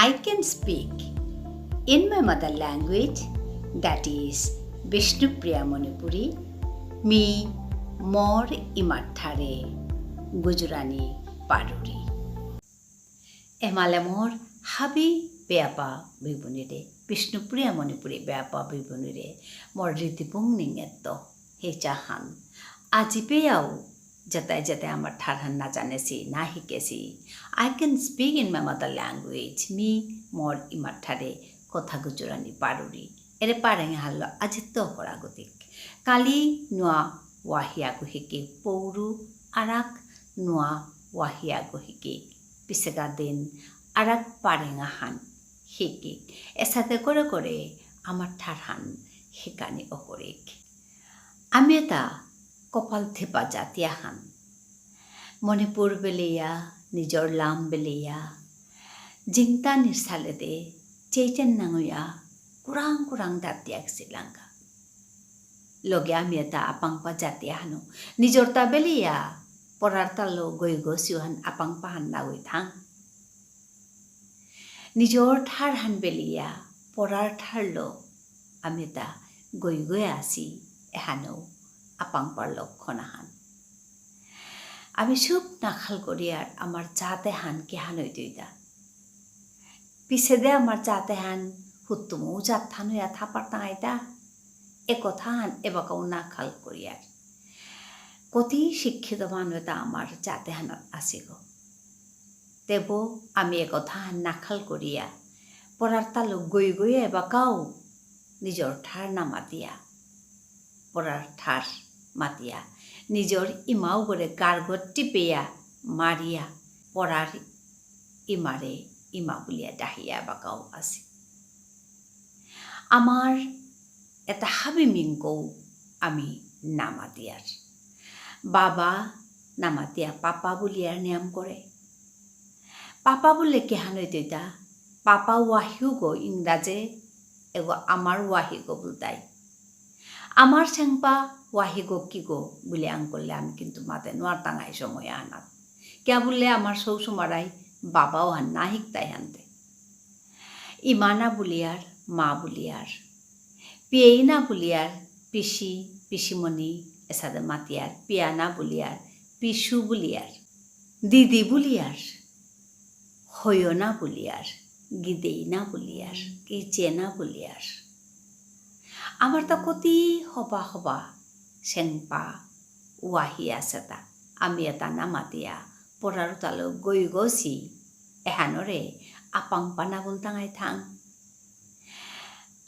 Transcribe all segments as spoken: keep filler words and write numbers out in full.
I can speak in my mother language, that is Bishnupriya Manipuri, me more ইমার ঠারে গুজরানি পারুরি। এমালে মোর হাবি বেয়াপা বিবুনিরে, বিষ্ণুপ্রিয়া মণিপুরী বেয়াপা বিবুনিরে, মোর রীতিপুং নিঙেত্ত, হেচাহান। আজি পেয়াও, যেতাই যেতাই আমার ঠারহান না জানেসি, না হিকেসি। I can speak in my mother language, me more ইমার ঠারে কথা গুজরানি পারুরি। এরে পারেং হাল্লো আজিত্ত হরাগতিক। কালি নুয়া ওয়াহিয়াগো হিকে পৌরু, আরাক নুয়া ওয়াহিয়াগো হিকে পিসেগা দিন আরাক পারেঙাহান হিকিক। এসাদে করে করে আমার ঠারহান হিকানি অকরিক। আমি এতা কপাল থেপা জাতি আহান। মণিপুর বেলিয়া, নিজর লাম বেলিয়া, জিংতা নিসালেদে, চেইচেন নাঙুয়া, কুরাং কুরাং দাঁত দিয়াক সিলাঙ্গা। লগে আমি এতা আপাংপা জাতি আহানো। নিজরতা বেলিয়া, পরারতালো গইগ সিওহান আপাংপাহান নাগই থাং। নিজর ঠারহান বেলিয়া, পরার ঠারলো আমি এতা গইগই আসি, এহানো আপাংপার লক্ষণ আহান। আমি সুপ নাখাল করিয়ার আমার জাত এহান কিহান অইতইতা। পিছেদে আমার জাত এহান হুত্তুমু জাতহান অয়া থাপার তাঙাইতা। এ কথাহান এবাকাও নাখাল করিয়ার। কতি শিক্ষিত মানু এতা আমার জাত এহানাত আসিগ। তেবো আমি এ কথাহান নাখাল করিয়া, পরারতালো গইগই এবাকাও নিজর ঠার না মাতিয়া, পরার ঠার মাতিয়া, নিজর ইমাগরে গারগত টিপেয়া মারিয়া, পরার ইমারে ইমা বুলিয়া ডাহিয়া এবাকাও আসি। আমার এতা হাবি মিংকৌ আমি না মাতিয়ার। বাবা না মাতিয়া পাপা বুলিয়ার নিয়ম করে। পাপা বুললে কিহান অইতইতা? পাপা ওয়াহিগো ইংরাজে, এগো আমার ওয়াহিগো বুলতাই। আমার সেংপা ওয়াহিগো কিগো বুলে আঙকরলে আমি কিন্তু মাতে নুয়ারতাঙাই সময় আহানাত। কিয়া বুললে আমার সৌ সুমারাই বাবাও হান না হিকতাই হানতে। ইমা না বুলিয়ার, মা বুলিয়ার। পিয়েই না বুলিয়ার, পিসি, পিসিমণি, এসাদে মাতিয়ার, পিয়া না বুলিয়ার, পিসু বুলিয়ার, দিদি বুলিয়ার, হয়না বুলিয়ার, গিদেইনা বুলিয়ার, কিচেনা বুলিয়ার। আমারতা কতি হবা হবা সেংপা ওয়াহি আসেতা। আমি এতা না মাতিয়া, পরারতালো গইগসি, এহানরে আপাংপা না বুলতাঙাই থাং।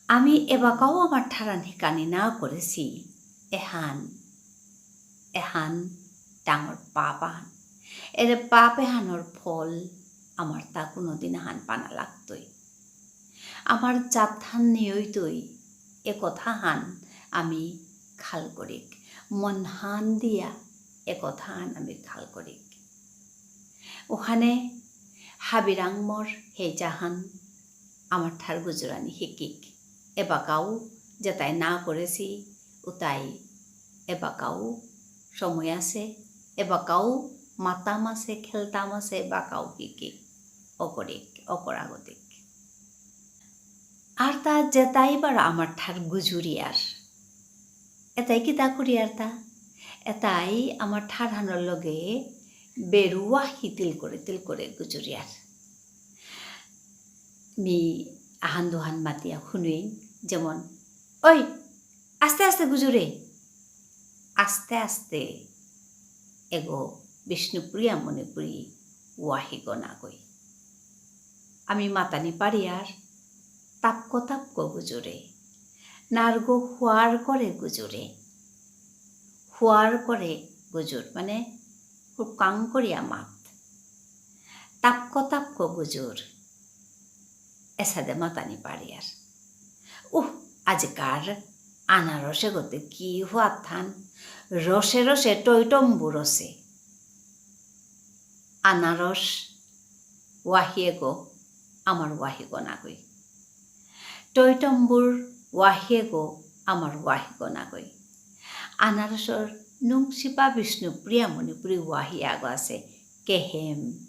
আমি এবাকাও আমার ঠারহান হিকানি না করেসি, এহান, এহান ডাঙর পাপ আহান। এরে পাপ এহানর ফল আমারতা কোনোদিন আহান পানা লাগতই। আমার জাতহান নেয়ইতই, এ কথাহান আমি খাল করিক। মনহান দিয়া এ কথাহান আমি খাল করিক। ওহানে হাবিরাং মোর হেজাহান আমার ঠার গুজরানি হিকিক। এবাকাও যেতাই না করেসি, উতাই এবাকাও সময় আসে, এবাকাও মাতাম আসে, খেলতাম আসে, এবাকাও হিকিক। অকরিক, অকরাগতিক। আরতা যেতাই বারো আমার ঠার গুজুরিয়ার। এতাই কিতা করিয়ারতা? এতাই আমার ঠারহানর লগে বেরুয়া হিতিল করে, তিল করে গুজুরিয়ার। মি আহান দুহান মাতিয়া হুনুইং, যেমন, "ওই, আস্তে আস্তে গুজুরে।" আস্তে আস্তে এগো বিষ্ণুপ্রিয়া মণিপুরী ওয়াহিগো নাগই। আমি মাতানি পারিয়ার তাপকো তাপকো গুজুরে। নারগো হুয়ার করে গুজুরে। হুয়ার করে গুজুর, মানে হুকাং করিয়া মাত। তাপকো তাপকো গুজুর। এসাদে মাতানি পারিয়ার। উহ, আজিকার আনারসে গতে কি হুয়াথান, রসে রসে টইটম্বু রসে। আনারস ওয়াহিয়েগো আমার ওয়াহিগো নাগই। টইটম্বুর ওয়াহিয়েগো আমার ওয়াহিগো নাগই। আনারসর নুংসিপা বিষ্ণুপ্রিয়া মণিপুরী ওয়াহি আগো আসে, কেহেম।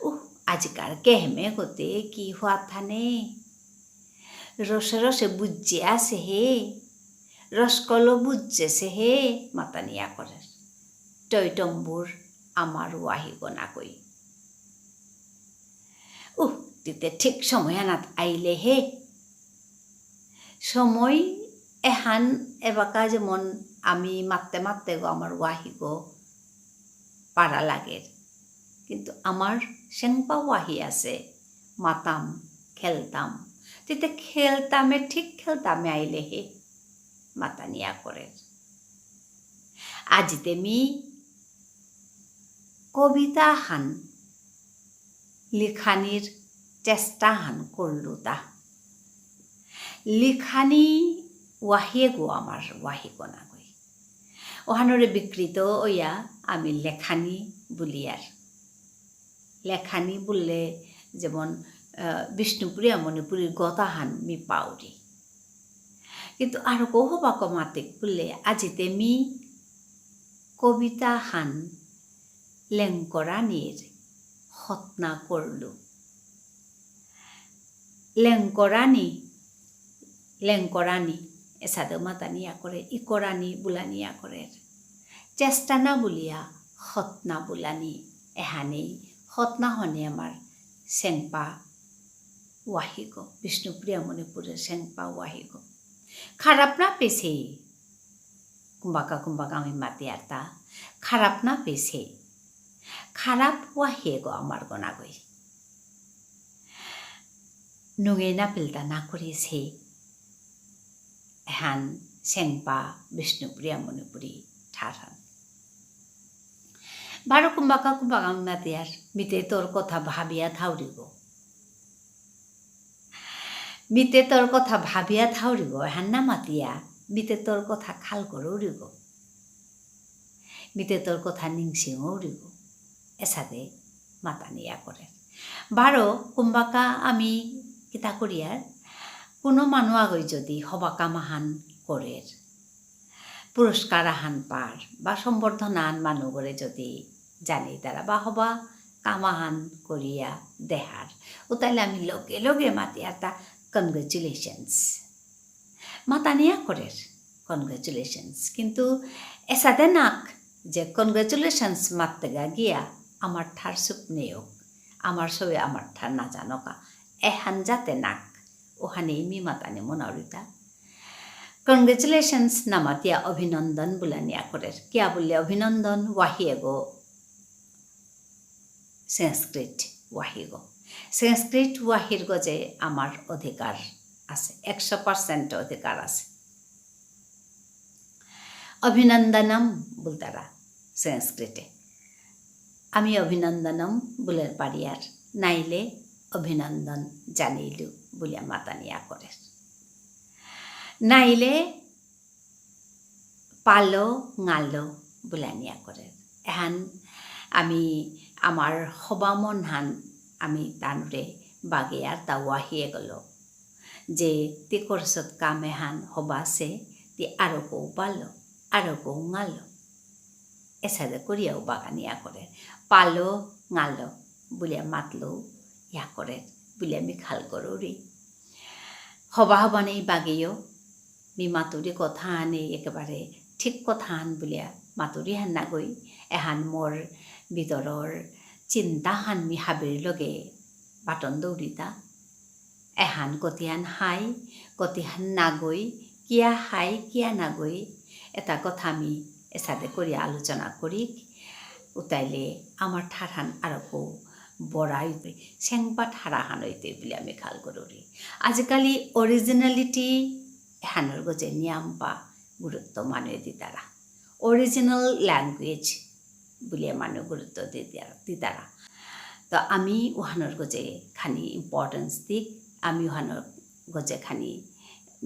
উহ, আজিকার কেহেমে গতে কি হুয়া থানে? রসে রসে বুঝে আসে হে, রসকলো বুঝেসে হে, মাতানি ইয়া করের। টয়টম্বুর আমার ওয়াহিগ নাগই। উহ, তিতে ঠিক সময় আনাত আইলে হে। সময় এহান এবাকা যেমন আমি মাততে মাততে গো আমার ওয়াহিগ পারা লাগের। কিন্তু আমার সেংপা ওয়াহি আসে, মাতাম, খেলতাম। তিতে খেলতামে, ঠিক খেলতামে আইলে হে মাতানি ইয়া করের। আজিতে মি কবিতা হান লিখানির চেষ্টা হান করলুতা। লিখানি ওয়াহিয়ে গো আমার ওয়াহিগ নাগই। ওহানরে বিকৃত ওয়া আমি লেখানি বুলিয়ার। লেখানি বুললে যেমন, আহ, বিষ্ণুপ্রিয়া মণিপুরীর গতাহান মি পাউরি। কিন্তু আরকো হবা কমাতিক বুললে আজিতে মি কবিতা হান লেংকরানির হতনা করলু। লেংকরানি, লেংকরানি, এসাদে মাতানি ইয়া করে, ইকরানি বুলানি ইয়া করে। চেষ্টা না বুলিয়া হতনা বুলানি, এহানেই হতনা হনে আমার সেংপা ওয়াহিগ, বিষ্ণুপ্রিয়া মণিপুরীর সেংপা ওয়াহিগ। খারাপ না পেসে, কুম্বাকা কুম্বাকা আমি মাতিয়ারতা, খারাপ না পেসে, খারাপ ওয়াহিগ আমার গো নাগই। নুঙে না পিলতা না করেসে, এহান সেংপা বিষ্ণুপ্রিয়া মণিপুরী ঠারহান। বারো কুম্বাকা কুম্বাকা আমি মাতিয়ার, মিতে তোর কথা ভাবিয়া থাউরিগ। মিতে তোর কথা ভাবিয়া থাউরিগ, এহান না মাতিয়া, মিতে তোর কথা খাল করুরিগ। মিতে তোর কথা নিংসিং উরিগ। এসাদে মাতানি ইয়া করে। বারো, কুম্বাকা আমি কিতা করিয়ার, কোনো মানু আগই যদি হবা কামাহান করের, পুরস্কার আহান পার, বা সম্বর্ধনা আন মানুগরে যদি জানি তারা, বা হবা কামাহান করিয়া দেহার, ও তাইলে আমি লগে লগে মাতিয়ারতা congratulations। মাতানি ইয়া করের, congratulations। কিন্তু এসাদে নাক যে congratulations মাততেগা গিয়া আমার ঠার সুপ নেয়ক, আমার সবে আমার ঠার না জানকা, এহান যাতে নাক, ওহানে মি মাতানি মনাউরিতা। Congratulations না মাতিয়া অভিনন্দন বুলানি ইয়া করের। কিয়া বুললে অভিনন্দন ওয়াহি এগো সংস্কৃত ওয়াহিগ। সংস্কৃত ওয়াহির গজে আমার অধিকার আছে, একশো percent অধিকার আছে। অভিনন্দনম বুলতারা সংস্কৃতে। আমি অভিনন্দনম বুলে পারিয়ার, নাইলে অভিনন্দন জানিলু বুলিয়া মাতানি ইয়া করের। নাইলে পালো, ঙালো বুলানি ইয়া করের। এহান আমি আমার হবা মনহান আমি তানুরে বাগেয়ারতা ওয়াহি এগলো। যে তি করসত কাম এহান হবাসে, তি আরকো পালো, আরকো ঙালো। এসাদে করিয়াও বাগানি ইয়া করের। পালো, ঙালো বুলিয়া মাতলো ইয়া করের, বুলিয়া মি খাল করুরি। হবা হবা নেই বাগেও, মি মাতুরি কথা আনে একেবারে ঠিক কথা আন বুলিয়া মাতুরি হান নাগই, এহান মোর ভিতরর চিন্তা হান মি হাবির লগে বাটন দৌড়িতা। এহান কতিহান হাই, কতিহান নাগই, কিয়া হাই, কিয়া নাগই, এটা কথা মি এসাদে করি আলোচনা করিক। উতাইলে আমার ঠারহান আরকো বড়াই হইতে, সেংপা ঠারাহান হইতে বুলিয়া মি খাল করুরি। আজিকালি originality এহানর গজে নিয়ামপা গুরুত্ব মানুয়ে দিতারা। Original language বুলিয়া মানু গুরুত্ব দিতারা, দিতারা। তো আমি উহানর গজে খানি importance দিক, আমি উহানর গজে খানি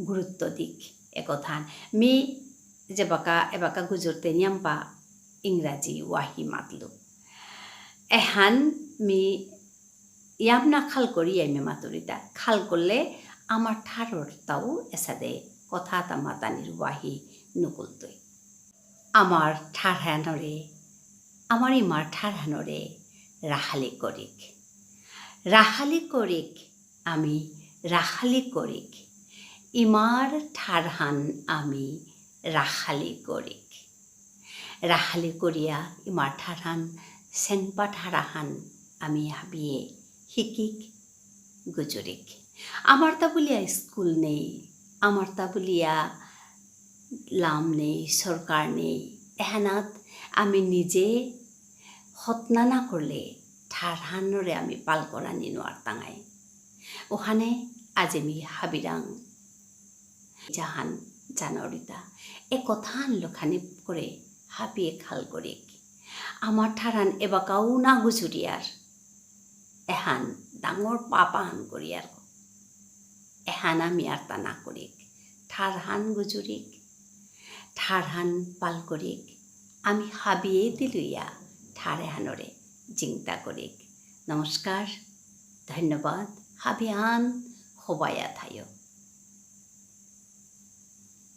গুরুত্ব দিক, একথান। মি যেবাকা, এবাকা গুজরতে নিয়ামপা ইংরাজি ওয়াহি মাতলু। এহান মি ইয়াম না খাল করি ইয়ামে মাতুরিতা। খাল করলে আমার ঠাররতাও এসাদে কথা তা মাতানির ওয়াহি নুকুলতই। আমার ঠারহানরে, আমার ইমার ঠারহানরে রাহালি করিক। রাখালি করিক, আমি রাখালি করিক। ইমার ঠারহান আমি রাখালি করিক। রাখালি করিয়া ইমার ঠারহান, সেংপা ঠারহান আমি হাবিয়ে হিকিক, গুজুরিক। আমারতা বুলিয়া স্কুল নেই, আমারতা বুলিয়া লাম নেই, সরকার নেই। এহানাত আমি নিজে হতনা না করলে ঠারহানরে আমি পাল করানি নোয়ারতাঙাই। ওহানে আজি মি হাবিরাং জাহান জানরিতা। এ কথাহান লখানি করে হাবিয়ে খাল করিক। আমার ঠারহান এবাকাও না গুজুরিয়ার। এহান ডাঙর পাপাহান করিয়ার। এহান আমি আরতা না করিক। ঠারহান গুজুরিক। ঠারহান পাল করিক। আমি হাবিয়ে দিলুইয়া ঠার এহানরে জিংতা করিক। নমস্কার। ধন্যবাদ। হাবিহান হবায়া থাইও।